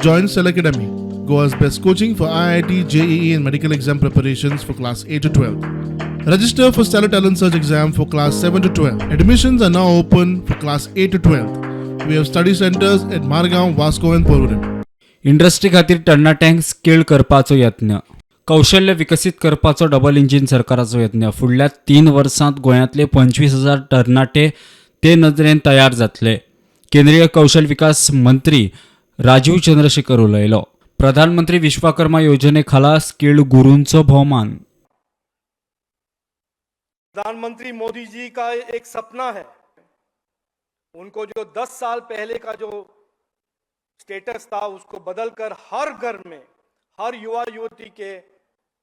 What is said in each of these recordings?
Join Cell Academy, Goa's best coaching for IIT, JEE, and medical exam preparations for class 8 to 12. Register for Stellar Talent Search exam for class 7 to 12. Admissions are now open for class 8 to 12. We have study centers at Margaon, Vasco, and Porvorim. Industry खातीर तरणाट्यांक skilled करपाचो यत्न, कौशल्य विकसीत करपाचो double engine सरकाराचो यत्न. फुडल्या 3 वर्सांत गोंयांतले 25,000 तरणाटे ते नदरेन तयार जातले, केंद्रीय कौशल विकास मंत्री राजीव चंद्रशेखर उलयलो. प्रधानमंत्री विश्वकर्मा योजने खाला स्किल्ड गुरूंचो भोवमान. प्रधानमंत्री मोदी जी का एक सपना है. उनको जो 10 साल पहले का जो स्टेटस था, उसको बदलकर हर घर में हर युवा युवती के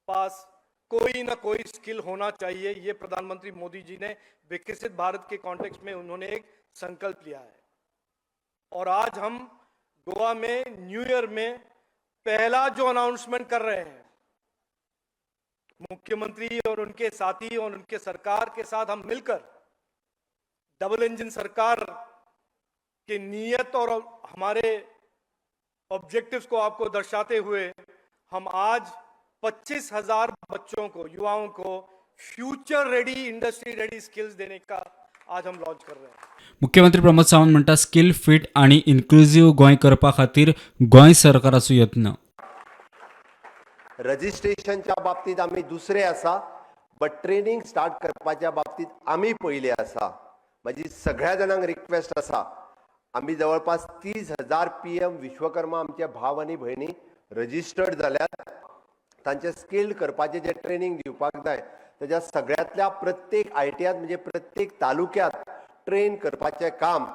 पास कोई ना कोई स्किल होना चाहिए, ये प्रधानमंत्री मोदी जी ने विकसित भारत के कॉन्टेक्स्ट में उन्होंने एक संकल्प लिया है. और आज हम गोवा में न्यू ईयर में पहला जो अनाउंसमेंट कर रहे हैं, मुख्यमंत्री और उनके साथी और उनके सरकार के साथ हम मिलकर, डबल इंजन सरकार के नियत और हमारे ऑब्जेक्टिव्स को आपको दर्शाते हुए, हम आज 25,000 बच्चों को, युवाओं को future ready, industry ready skills देने का आज हम लॉन्च कर रहे हैं. मुख्यमंत्री प्रमोद सावंत म्हणटा, स्किल, फिट आनी इन्क्लुझीव गोंय करपा खातीर गोंय सरकाराचो यत्न. रजिस्ट्रेशनच्या बाबतीत आमी दुसरे आसा, बट ट्रेनिंग स्टार्ट करपाच्या बाबतीत आमी पयले आसा. म्हाजी सगळ्या जाणांक रिक्वेस्ट आसा, आमी जवळपास 30,000 पीएम विश्वकर्मा आमचे भाव आनी भयणी रजिस्टर्ड जाल्यात. तांचे स्किल्ड करपाचें जें ट्रेनिंग दिवपाक जाय, तेज्या सगळ्यांतल्या प्रत्येक आयटीआत, म्हणजे प्रत्येक तालुक्यात ट्रेन करपाचें काम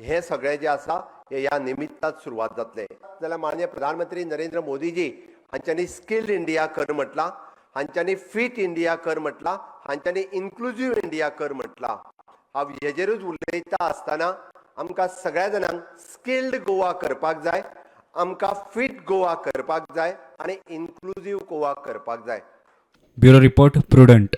हें सगळें जें आसा, हें ह्या निमित्तात सुरवात जातलें. जाल्यार माननीय प्रधानमंत्री नरेंद्र मोदीजी हांच्यांनी स्किल्ड इंडिया कर म्हटलां, हांच्यांनी फिट इंडिया कर म्हटलां, हांच्यांनी इन्क्लुजीव इंडिया कर म्हटलां. हांव हेजेरूच उलयता आसतना आमकां सगळ्या जाणांक स्किल्ड गोवा करपाक जाय, आमकां फिट गोवा करपाक जाय आनी इन्क्लुजीव गोवा करपाक जाय. Bureau report, prudent.